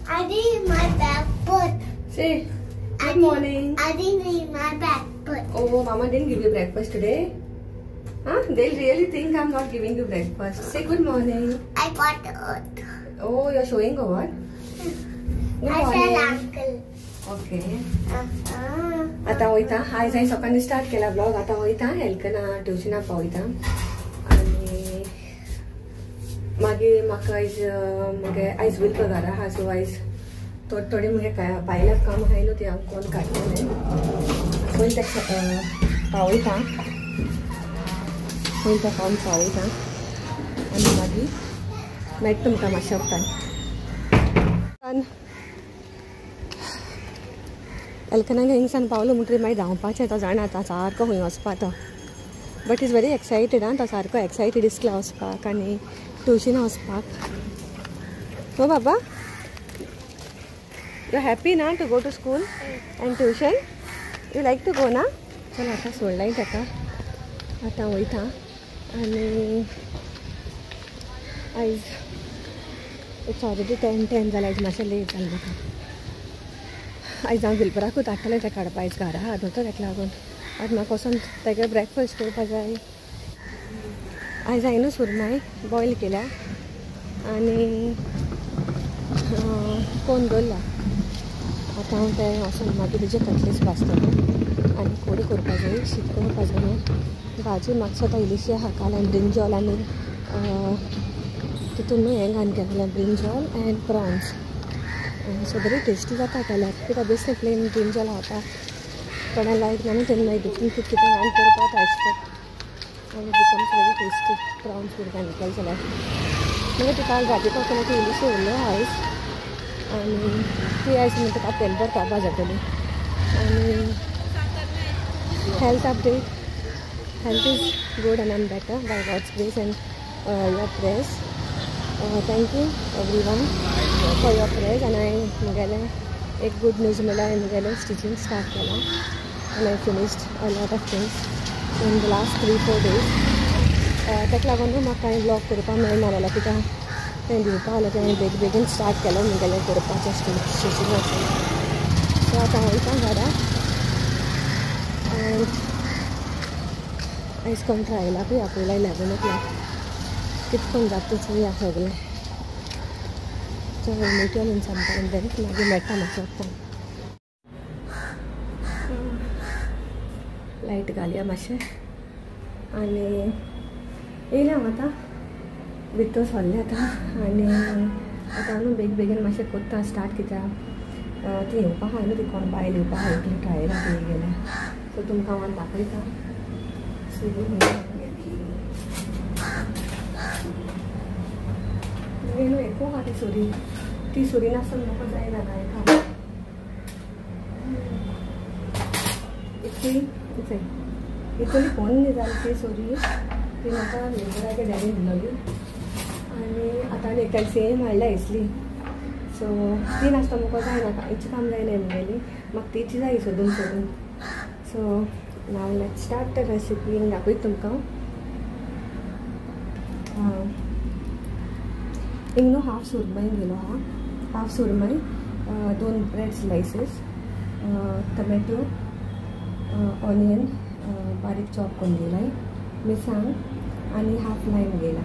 I didn't eat my breakfast. Say good morning. I didn't eat my breakfast. Oh, Mama didn't give you breakfast today. Huh? They'll really think I'm not giving you breakfast. Say good morning. I got it. Oh, you're showing or what? Good I morning. said uncle. Okay. आतां वयता आयज हांवें सकाळीं start केला blog. आतां वयता हेल्कना ट्युशनाक पावयता आनी मागीर म्हाका आयज मगे आयज व्हील पगार आहा. सो आयज थोडे थोडे मगे बायलां काम आहाय न्हू ती हांव कोण काडटलें. पयलीं ताका पावयता, पयलीं ताका हांव पावयता आनी मागीर मेळटा तुमकां मातशें वखदान. एल्कनाक हिंगसान पावलो म्हणटकीर मागीर धांवपाचें. तो जाणा आतां सारको खंय वचपा तो. But is very excited. आं, तो सारको एक्सायटेड इस्कला वचपाक आनी ट्युशनाक वचपाक. हो बाबा, you happy ना to go to school and tuition? You like to go ना? चल आतां सोडलाय ताका, आतां वयता. आनी आयज it's already 10:10 जालें. आयज मातशें लेट जालें म्हाका. आयज हांव विलपराकूच धाडटलें तें काडपा. आयज घरा आहा न्हू तो, तेका लागून आतां म्हाका वचोन तेगे ब्रेकफास्ट करपा जाय. आयज हांवें न्हू सुरमाय बॉयल केल्या आनी कोण दवरला. आतां हांव तें वचोन मागीर तेजे कटलेस भाजतलें आनी कोडी करपा जाय, शीत करपा जाय. भाजी म्हाका सदां इल्लीशी आहा. काल हांवें ब्रिंजॉल आनी तितून न्हू हें घालून केलें, ब्रिंजॉल एंड प्रॉन्स. सो बरी टेस्टी जाता केल्यार. कित्याक बेश्टें प्लेन ब्रिंजॉल खाता थोड्यांक लायक ना न्हू, तेन्ना मागीर डिफरंट कितें कितें घालून करपाक आसता आनी बिकम्स वेरी टेस्टी. प्रॉन्स बीन घालून केलें जाल्यार. मागीर ती काल राती पावतना ती इल्लीशी उरलो आयज आनी ती आयज म्हणटा तुका तेलभर काडपा जातली. आनी health update, health is good and I am better by God's grace and your prayers. Thank you everyone for your prayers. आनी हांवें म्हगेलें एक गूड न्यूज म्हणल्यार हांवें म्हगेलें स्टिचींग स्टार्ट केलां आनी I finished a lot of things in the last 3-4 days. ताका लागून म्हाका कांय ब्लॉग करपाक मेळना जाल्यार कित्याक तें दिवपा जाल्यार तें हांवें बेगीन बेगीन स्टार्ट केलो म्हगेलें करपाचें स्टिचिंगाचें. सो आतां हांव वयता घरा. आयज कोण ट्रायलाकूय आपयला 11 o'clock. कितें करून जाता तें चोया सगळें. So meet you in some time then. मागीर मेळटा मातशें वखदान. लायट घालया मातशें आनी येयलें हांव आतां भितर सरलें आतां. आनी आतां न्हू बेगीन बेगीन मातशें करता स्टार्ट कित्याक ती येवपा आहा न्हू, ती कोण बायल येवपा आहा ती ट्रायलाक येयली गेल्या. सो तुमकां हांव दाखयता. न्हू एको आहा ती सुरी, ती सुरी नासतना म्हाका जायना कांय काम. इतली इतली पोन्नी जाली ती सुरी. ती म्हाका विलपराच्या डॅडीन दिलोली आनी आतां आनी एकट्याक सेम हाडल्या इसली. सो ती नासतना म्हाका जायना, कांयच काम जायना म्हगेली. म्हाका तीच जाय सोदून सोदून. So now let start the recipe. दाखयता तुमकां. हिंग न्हू हाफ सुरमय गेलो आहा. हाफ सुरमय, 2 ब्रेड स्लायसीस, टमॅटो, ऑनियन बारीक चॉप करून घेयलाय, मिरसांग आनी हाफ लायम घेयला.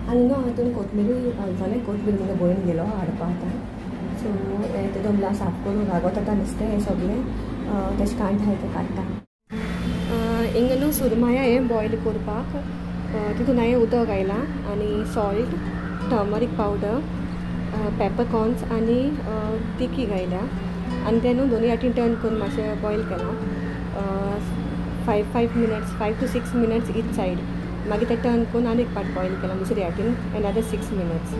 आनी न्हू हांव हितून कोथमिरूय घालतलें. कोथमीर म्हगे भयण गेलो हाडपा आतां. सो तें दोमला साफ करून रागोत आतां नुस्तें हें सगळें तेजे कांटे आहाय तें काडटा. हिंगा न्हू सुरमय हें बॉयल करपाक तितून हांवें उदक घायलां आनी सॉल्ट, टर्मरीक पावडर, पेपरकॉर्न्स आनी तिकी घायल्या. आनी तें न्हू दोनूय वाटेन टर्न करून मातशें बॉयल केलां. 5 minutes, 5 to 6 minutes each side. मागीर तें टर्न करून आनी एक पाट बॉयल केलां दुसरे वाटेन एनदर 6 मिनट्स.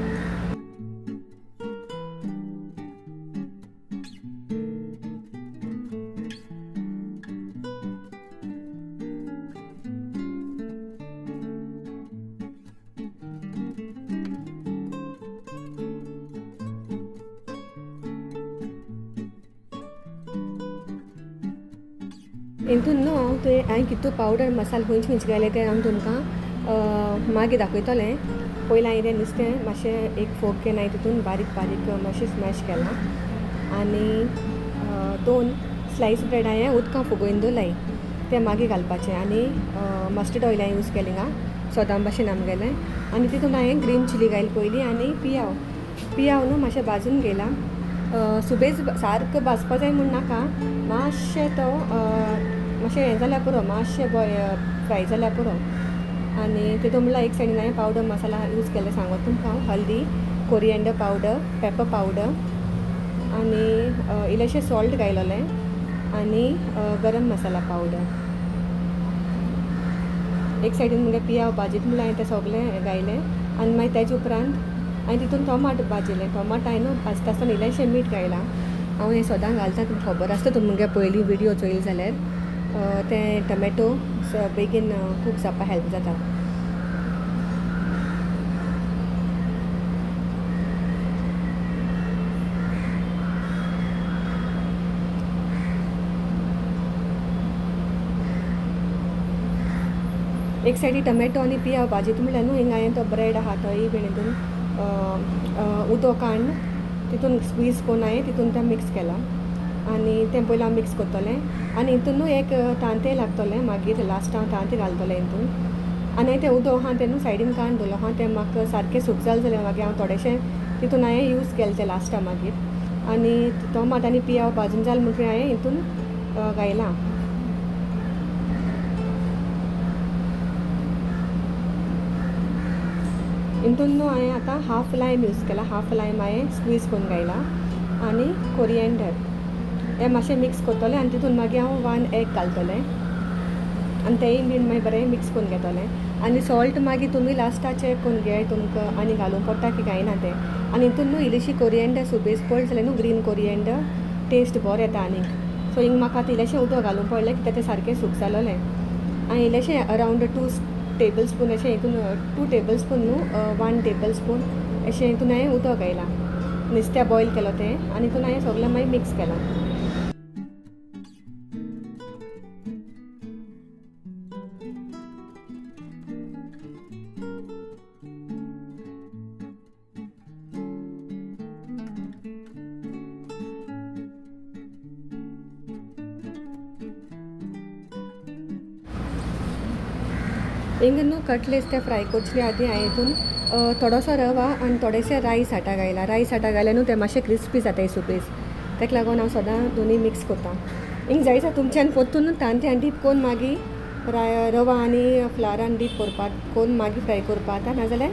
हितून न्हू हांव थंय हांवें कितू पावडर मसाल खंयचे खंयचे घायले ते हांव तुमकां मागीर दाखयतलें. पयलीं हांवें तें नुस्तें मातशें एक फोक घेवन हांवें तितून बारीक बारीक मातशें स्मॅश केलां आनी 2 स्लायस ब्रेड हांवें उदकां फुगोवन दवरलाय तें मागीर घालपाचें. आनी मस्टर्ड ऑयल हांवें यूज केलें हिंगा सदां भाशेन आमगेलें. आनी तितून हांवें ग्रीन चिली घायली पयलीं आनी पियाव पियाव न्हू मातशें भाजून घेयला. सुबेज सारको भाजपा जाय म्हूण नाका, मातशें तो मातशें हें जाल्यार पुरो, मातशें फ्राय जाल्यार पुरो. आनी तितून म्हणल्यार एक सायडीन हांवें पावडर मसाला यूज केल्ले सांगत तुमकां हांव, हल्दी, कोरियंडर पावडर, पेपर पावडर आनी इल्लेशें सॉल्ट घायलोलें आनी गरम मसाला पावडर. एक सायडीन मुगे पियाव भाजीत म्हणल्यार हांवें तें सगळें घायलें आनी मागीर तेजे उपरांत हांवें तितून टोमाट भाजिलें. टोमाट हांवें न्हू भाजता आसतना इल्लेशें मीठ घायलां. हांव हें सदां घालता, तुमकां खबर आसता, तुमी मुगे पयलीं व्हिडियो चोयली जाल्यार तें टोमॅटो बेगीन कूक जावपाक हेल्प जाता. एक सायडी टोमॅटो आनी पियाव भाजी म्हणल्यार न्हू हिंगा हांवें तो ब्रेड आहा तोय बीन हितून उदक काडून तितून स्क्वीज करून हांवें तितून तें मिक्स केलां आनी तें पयलीं हांव मिक्स करतलें. आनी हितून न्हू एक तांतें लागतलें, मागीर लास्ट हांव तांतें घालतलें हितून. आनी तें उदक आहा तें न्हू सायडीन काडून दवरलें आहा, तें म्हाका सारकें सूक जालें जाल्यार मागीर हांव थोडेशें तितून हांवें यूज केलें तें लास्टा मागीर. आनी टोमाट आनी पियाव भाजून जालें म्हणटकीर हांवें हितून घायलां. हितून न्हू हांवें आतां हाफ लायम यूज केला, हाफ लायम हांवें स्क्वीज करून घायला आनी कोरियंडर हें मातशें मिक्स करतलें. आनी तितून मागीर हांव 1 एग घालतलें आनी तेंय बीन मागीर बरें मिक्स करून घेतलें. आनी सॉल्ट मागीर तुमी लास्टा चॅक करून घेयाय तुमकां आनी घालूंक पडटा की कांय ना तें. आनी हितून न्हू इल्लीशी कोरियंडर सुबेज पडली जाल्यार न्हू ग्रीन कोरियंडर टेस्ट बरो येता आनीक. सो हिंग म्हाका आतां इल्लेशें उदक घालूंक पडलें कित्याक तें सारकें सूक जालोलें. आनी इल्लेशें अरावंड 2 टेबल स्पून अशें हितून 2 टेबल स्पून न्हू 1 टेबल स्पून अशें हितून हांवें उदक घायलां, नुस्त्या बॉयल केलो तें आनी हितून हांवें सगळें मागीर मिक्स केलां. हिंगा न्हू कटलेट्स ते फ्राय करचे आदी हांवें हितून थोडोसो रवा आनी थोडेशे रायस आटा घायला. रायस आटा घायल्यार न्हू तें मातशें क्रिस्पी जाता सुबेज, ताका लागून हांव सदां दोनूय मिक्स करता. हिंग जाय जाल्यार तुमच्यान परतून तांतयान डीप करून मागीर रवा आनी फ्लावरान डीप करपाक करून मागीर फ्राय करपा जाता, नाजाल्यार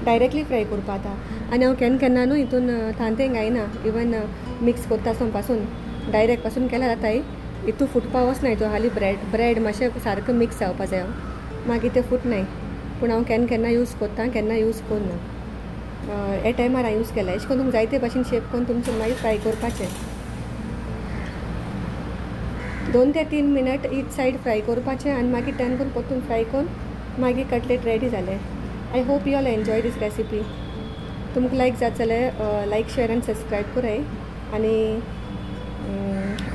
डायरेक्टली फ्राय करपा जाता. आनी हांव केन्ना केन्ना न्हू हितून तांतें घायना, इवन मिक्स करता आसतना पासून डायरेक्ट पासून केल्यार जाता. हितून फुटपा वचना, हितून हाली ब्रेड मातशें सारकें मिक्स जावपा जाय, मागीर तें फुटनाय. पूण हांव केन्ना केन्ना यूज करता, केन्ना यूज करना. हे टायमार हांवें यूज केला. अशें करून तुमकां जायते भाशेन शेप करून तुमचें मागीर फ्राय करपाचें. 2 ते 3 मिनट ईच सायड फ्राय करपाचें आनी मागीर टर्न करून परतून फ्राय करून मागीर कटलेट रेडी जालें. I hope you all enjoy this recipe. तुमकां लायक जात जाल्यार लायक, शेयर आनी सबस्क्रायब कराय आनी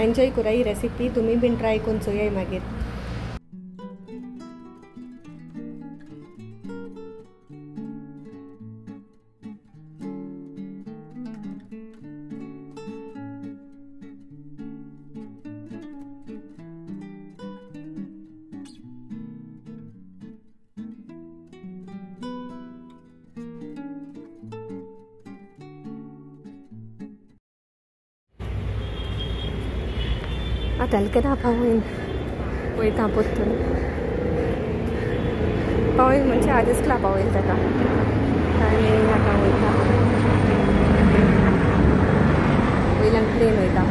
एन्जॉय कराय ही रेसिपी. तुमी बीन ट्राय करून चोयाय मागीर. आतां केन्ना पावयन वयता परतून पावयन म्हणजे आदिसला पावयन ताका आनी आतां वयता वयल्यान प्लेन वयता.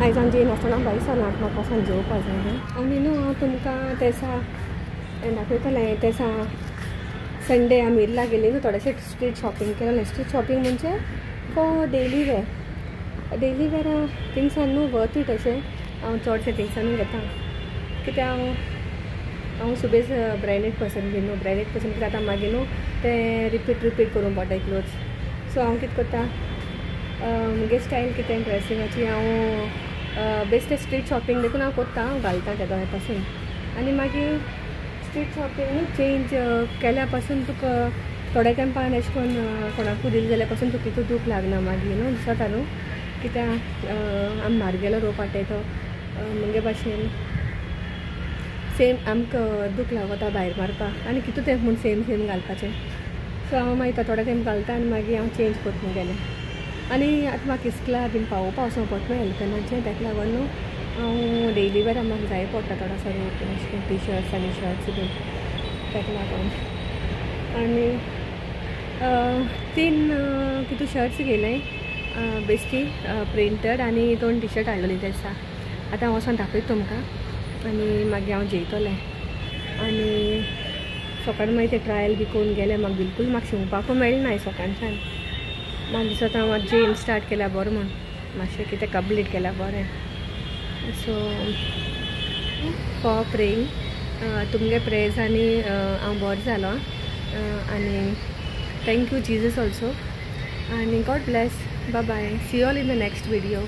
आयज हांव जेयनासतना भायर सरलां, म्हाका वचोन जेवपा जाय. आनी न्हू हांव तुमकां तेसा दाखयतलें. तेसा संडे आमी इर्ला गेली न्हू, थोडेशें स्ट्रीट शॉपिंग केलें. स्ट्रीट शॉपिंग म्हणजे for daily wear. Daily wear थिंगसान न्हू वर्थ it अशें हांव चडशें थिंगसान घेता, कित्याक हांव सुबेज ब्रँडेड पर्सन बीन न्हू. ब्रँडेड पर्सन कित्याक आतां मागीर न्हू तें रिपीट रिपीट करूंक पडटा क्लोथ्स. सो हांव कितें करता, म्हगे स्टायल कितें ड्रेसिंगाची हांव बेश्टें स्ट्रीट शॉपिंग देखून हांव करता, हांव घालता तें दोळे पासून. आनी मागीर स्ट्रीट शॉपिंग न्हू चेंज केल्या पासून तुका थोड्या तेंपान अशें करून कोणाकूय दिलें जाल्यार पासून तुका तितू दूख लागना मागीर न्हू दिसता न्हू कित्याक आमी म्हारगेलो रोप हाडटाय तो मुगे भाशेन सेम आमकां दूख लागता भायर मारपाक आनी कितू तेंप म्हूण सेम सेम घालपाचें. सो हांव मागीर थोडे तेंप घालता आनी मागीर हांव चेंज करता मुगेलें. आनी आतां म्हाका इस्कला बीन पावोवपा वचोंक पडटा न्हू एल्कनाचें, ताका लागून न्हू हांव डेली वेर म्हाका जाय पडटा थोडोसो रोप अशें करून टी शर्ट्स आनी शर्ट्स बीन, ताका लागून. आनी 3 कितू शर्ट्स घेयले बेश्टी प्रिंटेड आनी 2 टी शर्ट हाडलेली ते दिसा. आतां हांव वचोन दाखयता तुमकां आनी मागीर हांव जेयतलें. आनी सकाळ मागीर ते ट्रायल बी करून गेले म्हाका बिलकूल म्हाका शिंवपाकूय मेळना सकाळच्यान. म्हाका दिसता हांव आतां जेवन स्टार्ट केल्या बरें म्हूण, मातशें कितें कंप्लीट केल्या बरें. सो फॉर प्रेईंग तुमगे प्रेयर्सांनी हांव बरो जालो आनी thank you Jesus also आनी God bless. Bye bye, see all in the next video.